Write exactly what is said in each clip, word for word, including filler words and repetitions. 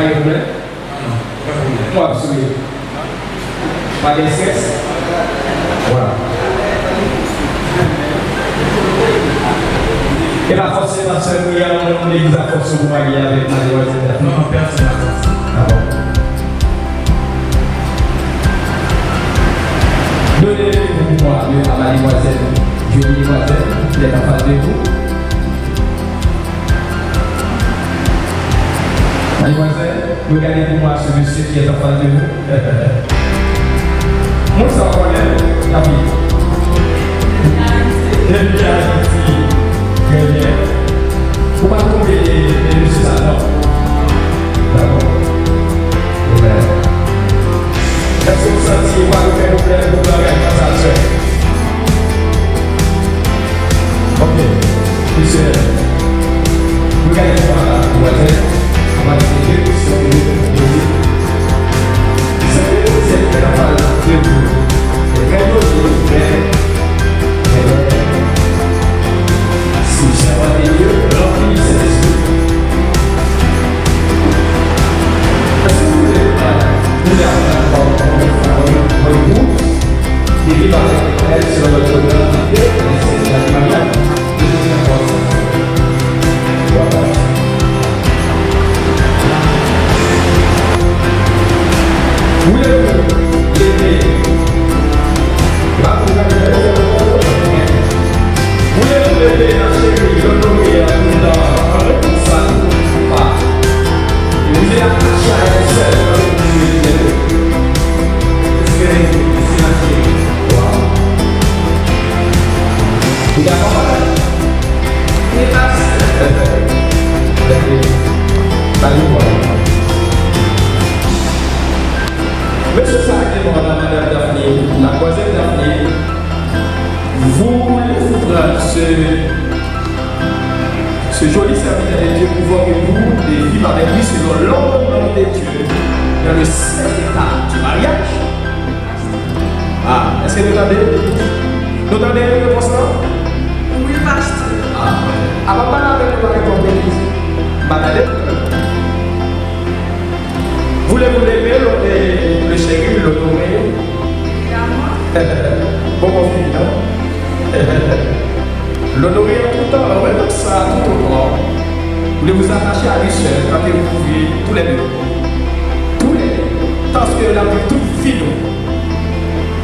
Gen pwoblèm? Mwen ap souri. Pa gen estrès? Vwala. E pa fòse, pastè, pou y al nan legliz la, fòse pou marye avèk mademwazèl la. Non, non, pèsonn pa fòse. Ah bon. Donnez le pouvoir à mademwazèl, jolie demoiselle, qui est en face de vous. Mademoiselle, regardez pour moi ce monsieur qui est en face de vous. Moun sa w konnen, David. Depi Ayiti. Trè byen. Ou pa twonpe, e, e mesye sa, non? Dakò. Amen. Èske w santi ou pa gen pwoblèm pou langaj nan sa, sè? Ok. Mesye, nou gade pou a la, nou wè, nou wè se de kesyon ke nou poze. Se ke nou se fè nan pale de Bondye. E fè nou di, men, men, si w sèvante Dye, ranpli Sentespri. Èske nou vle, nou vle aprann pa yon, yon, yon, yon bout? Epi pa fè kòmantè selon lòt yo nan ide, men se nan maryaj. Depi nan kòmantè. Voulez-vous l'aimer? Voulez-vous l'aimer, la chérie, l'honorer en tout temps, en tout ça, tout ça? Et vous êtes attaché à elle seule, hein, vous voulez l'aimer. Mesye sa ki mò la, Madame Daphné, Mademoiselle Daphné, voulez-vous prendre ce ce joli serviteur de Dieu pour votre époux, de vivre avec lui selon l'ordonnance de Dieu dans le saint état du mariage? Ah, èske nou tande? Nou tande repons lan? Wi, pastè. Ah, apa m pa tande nou pa reponn legliz? M pa tande. Voulez-vous l'aimer, le, le chéri, l'honorer? Évidemment. Bon, bon, fini, non? L'honorer en tout temps, en même temps, tout autant. Voulez-vous attacher à lui seul, quand vous pouvez, tous les deux. Tous les deux. Parce que la vie, tout vit, non?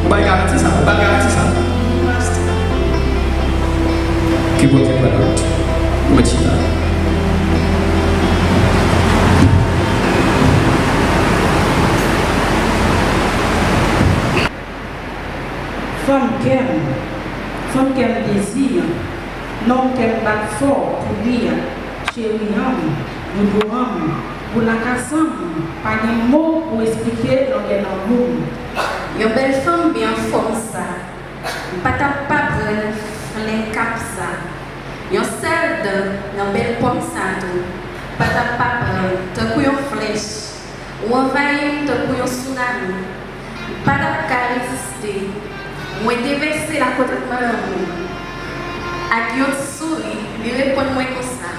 Ou bay garanti sa, ou bay garanti sa. Ke Bondye pran nout. Mwen chita. Fanm kè m, fanm kè m dezi, nonm kè m bat fò pou li a, cheri an m, doudou an m, boulakasan m, pa gen mo pou esplike longè lanmou m. Yon bèl fanm byen anfòm sa, m pa t ap pa pran l flen kap sa. Yon sèl dan nan bèl pòm sa tou, m pa t ap pa pran l tankou yon flèch. Ou anvayi m tankou yon sounami. M pa t ap ka reziste. Mwen devèse lakontantman lanmou. Ak yon ti souri, li reponn mwen konsa.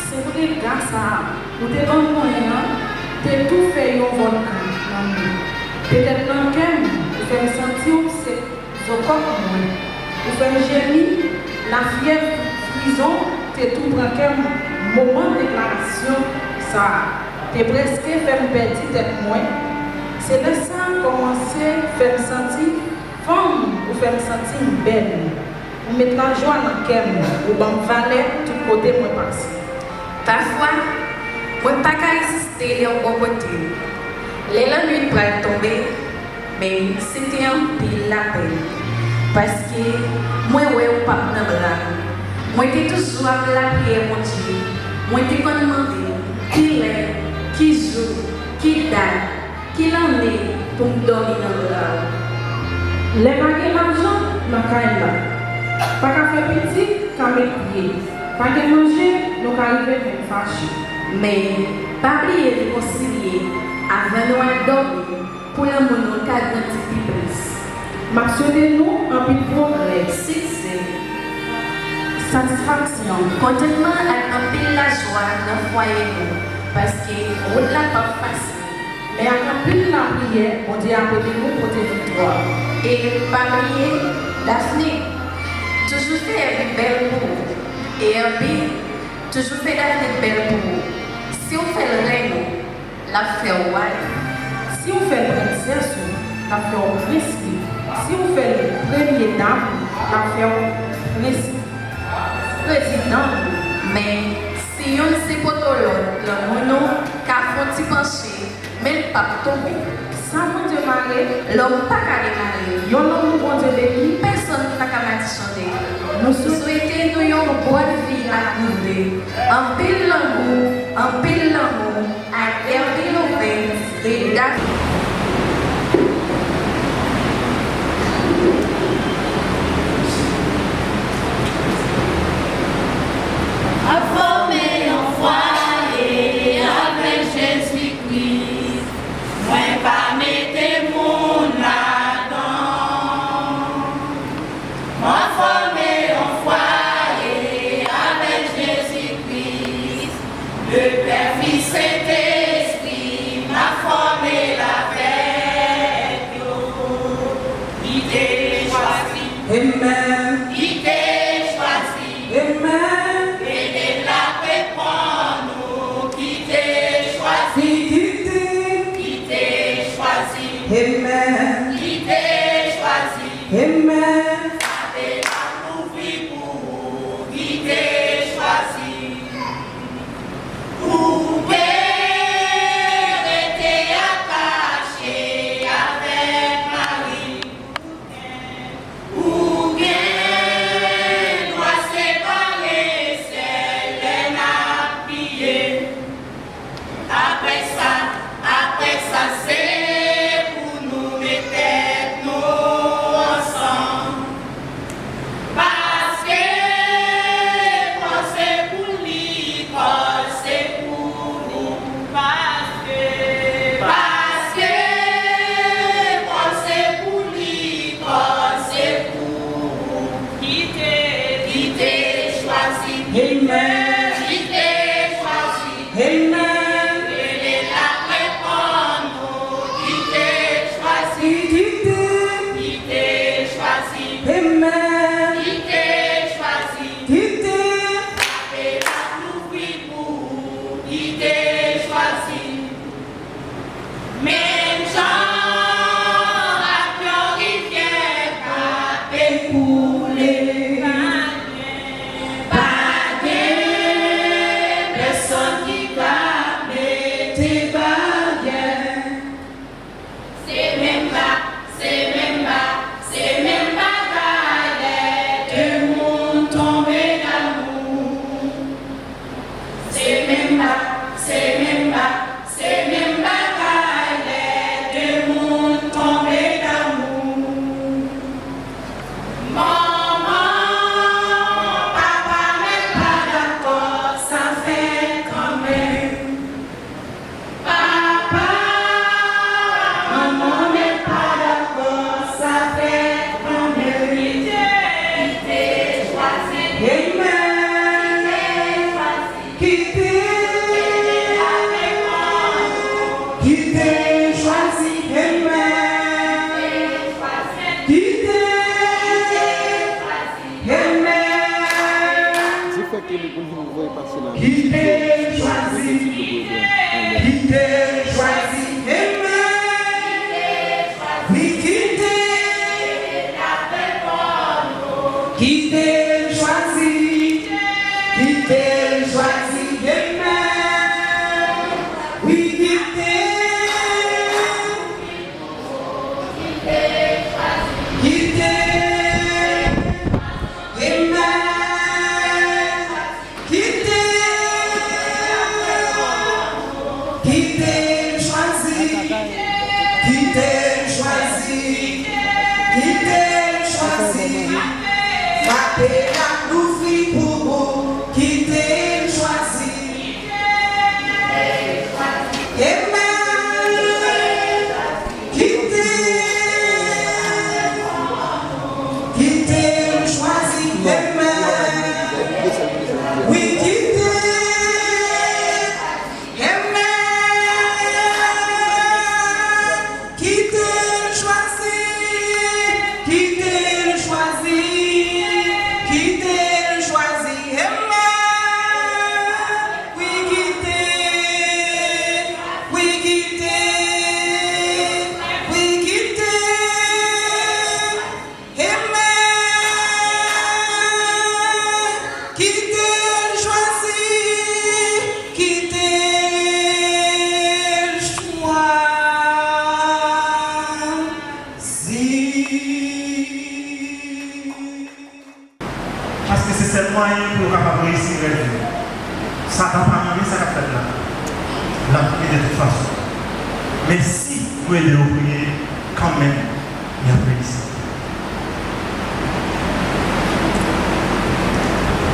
Se pou rega sa a ou te ban mwen an te toufe yon vòlkan nan mwen. Petèt nan kè m, ou fè m santi w se zo kòk mwen. Ou fè m jemi, lafyèv prizon te tou pran kè m. Moman deklarasyon sa a te prèske fè m pèdi tèt mwen. Se lè sa a kòmanse fè m santi fanm, ou fè m santi m bèl. Ou met lajwa nan kè m, ou ban m valè tout kote mwen pase. Pafwa, mwen pa ka reziste lè w bò kote m. Lè lannwit pral tonbe, men se te anpil lapenn, paske mwen wè ou p ap nan bra m. Mwen te toujou ap lapriyè Bondye, mwen te konn mande l ki lè, ki jou, ki dat, ki lannen pou m dòmi nan bra w. Lè pa gen lajan nan kay la, pa ka fè pitit, ka met pye, pa gen manje, nou ka rive menm fache. Men, pa bliye rekonsilye avan nou al dòmi pou lanmou nou ka grandi pi plis. M ap swete nou anpil pwogrè, siksè, satisfaksyon, kontantman ak anpil lajwa nan fwaye nou. Paske wout la p ap fasil, men ak anpil lapriyè, Bondye ap ede nou pote viktwa. E pa bliye Daphne. Toujou fè Herby bèl pou ou. E Herby, toujou fè Daphne bèl pou ou. Si w fè l rèn ou, l ap fè w wa l. Si w fè l prensès ou, l ap fè w prens li. Si w fè l premye dam ou, l ap fè w prens, prezidan ou. Men, si youn se poto lòt, lanmou nou ka fè yon ti panche, men l p ap tonbe. Sa Bondye mare, lòm pa ka demare. Yon lanmou Bondye beni, pèsonn pa ka madichonne. Nou swete nou yon bòn vi ak nou de. Anpil lanmou, anpil lanmou ak Herby Lovens e Daphne. Ap fòme yon fwaye avèk Jezi Kris. Mwen pa mete moun ladan. Mwen fòme yon fwaye avèk Jezi Kris. Le Pè, Fis, Sentespri, m ap fòme l avèk yo. Ki te chwazi. Amen. Ki te chwazi. Amen. Ede l ap reponn ou. Ki te chwazi. Ki te. Ki te chwazi. Amen. Ki te chwazi. Amen. Sa te ap louvri pou ou. Ki te chwazi. Ou te rete atache avèk mari. Ou gen dwa separe sèl lè n ap priye. Apre sa, apre sa, se pou nou met tèt nou ansanm. Paske kò se pou li, kò se pou ou. Paske, paske kò se pou li, kò se pou ou. Ki te, ki te chwazi. Amen. Ki te chwazi. Amen. Rele l ap reponn ou. Ki te chwazi. Ki te. Ki te chwazi. Amen. Ki te chwazi. Ki te. Frape l ap louvri pou ou. Ki te chwazi. Menm jan ak yon rivyè k ap ekoule. Pa gen pèsonn ki ka mete baryè. Se menm ba, se menm ba, se menm bagay lè de moun tonbe damou. Se menm ba, se menm ba, se menm bagay lè de moun tonbe damou. Manman, papa, men pa dakò, sa fèt kanmenm. Papa, manman, men pa dakò, sa fèt kanmenm. Ki te, ki te chwazi. Amen. Ki te chwazi. Ki te, ki te chwazi, amen. Ki te, amen. Dye fè ke li pou l vin voye pase la. Ki te chwazi. Ki te chwazi, amen. Wi, ki te. Ki te chwazi. Ki te chwazi, amen. Wi, ki te. Ki te. Amen. Ki te. Ki te chwazi. Ki te chwazi. Ki te chwazi. Frape l ap louvri pou ou. Ki te chwazi. Amen. Ki te, ki te chwazi, amen. Wi, ki te, amen. Sa pa renmen sa k ap fèt la. L ap priye de tout fason. Men si nou ede yo priye kanmenm, y ap reyisi.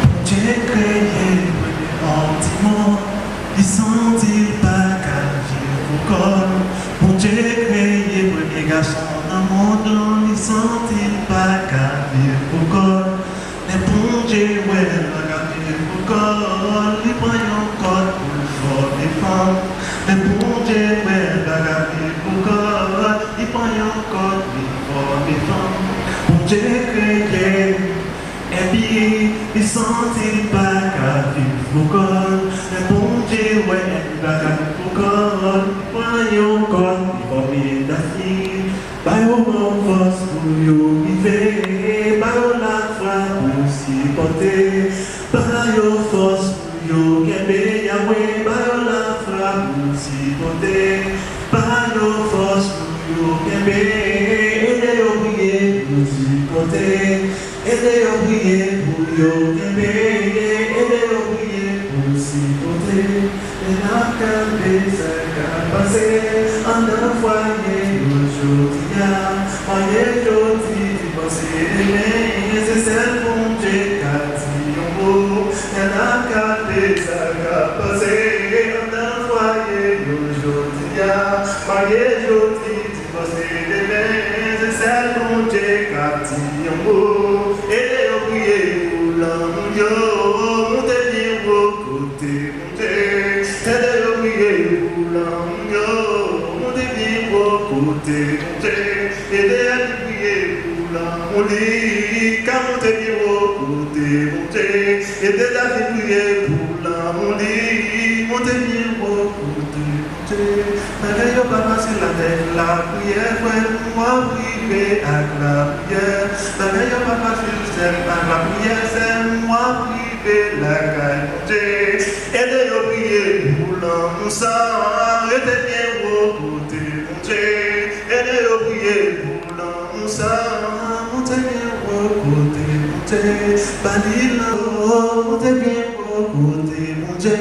Bondye kreye premye òm di mond, li santi l pa ka viv pou kò l. Bondye kreye premye gason nan mond lan, li santi l pa ka viv pou kò l. Men Bondye wè l pa ka viv pou kò l, li pran yon kòd pou l fòme fanm. Men Bondye wè l pa ka viv pou kò l, li pran yon kòd, li fòme fanm. Bondye kreye enpi li santi l pa ka viv pou kò l. Men Bondye wè enpi pa ka viv pou kò l, li pran yon kòd, li fòme Dafni. Ba yo fòs pou yo rive, ba yo lafwa pou yo sipòte, ba yo fòs pou yo kenbe, Yahweh, ba yo lafwa pou yo sipòte, ba yo fòs pou yo kenbe, ede yo priye pou yo sipòte, ede yo priye pou yo kenbe, ede yo priye pou yo sipòte. Lè n ap gade sa k ap pase anndan fwaye yo jodi a, fwaye jodi, divòse demen, se sèl Bondye k ap di yon mo. Lè n ap gade sa k ap pase anndan fwaye yo jodi a, fwaye jodi, divòse demen, se sèl Bondye k ap di yon mo. Ede yo priye pou lanmou yo moute byen wo kote Bondye. Ede yo priye pou lanmou yo moute byen wo kote Bondye. Ede Eli priye pou lanmou li ka moute byen wo kote Bondye. Ede David priye pou lanmou li moute byen wo kote Bondye. Bagay yo pa fasil avèk lapriyè, frè m, w ap rive ak lapriyè. Bagay yo pa fasil, sè m, ak lapriyè, sè m, w ap rive lakay Bondye. Ede yo priye pou lanmou sa, rete byen wo kote Bondye. Ede yo priye pou lanmou sa, moute byen wo kote Bondye. Ba li lanmou, moute byen wo kote Bondye.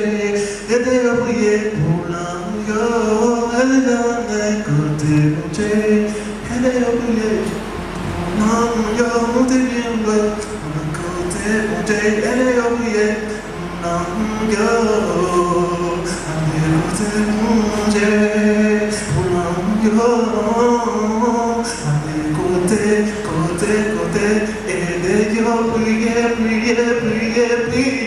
Ede yo priye pou lanmou yo, ede yo kote Bondye. Ede yo priye pou lanmou yo, moute byen wo kote Bondye. Ede yo priye pou lanmou yo, ale kote Bondye. Pou lanmou yo, ale kote, kote, kote. Ede yo priye, priye, priye, priye.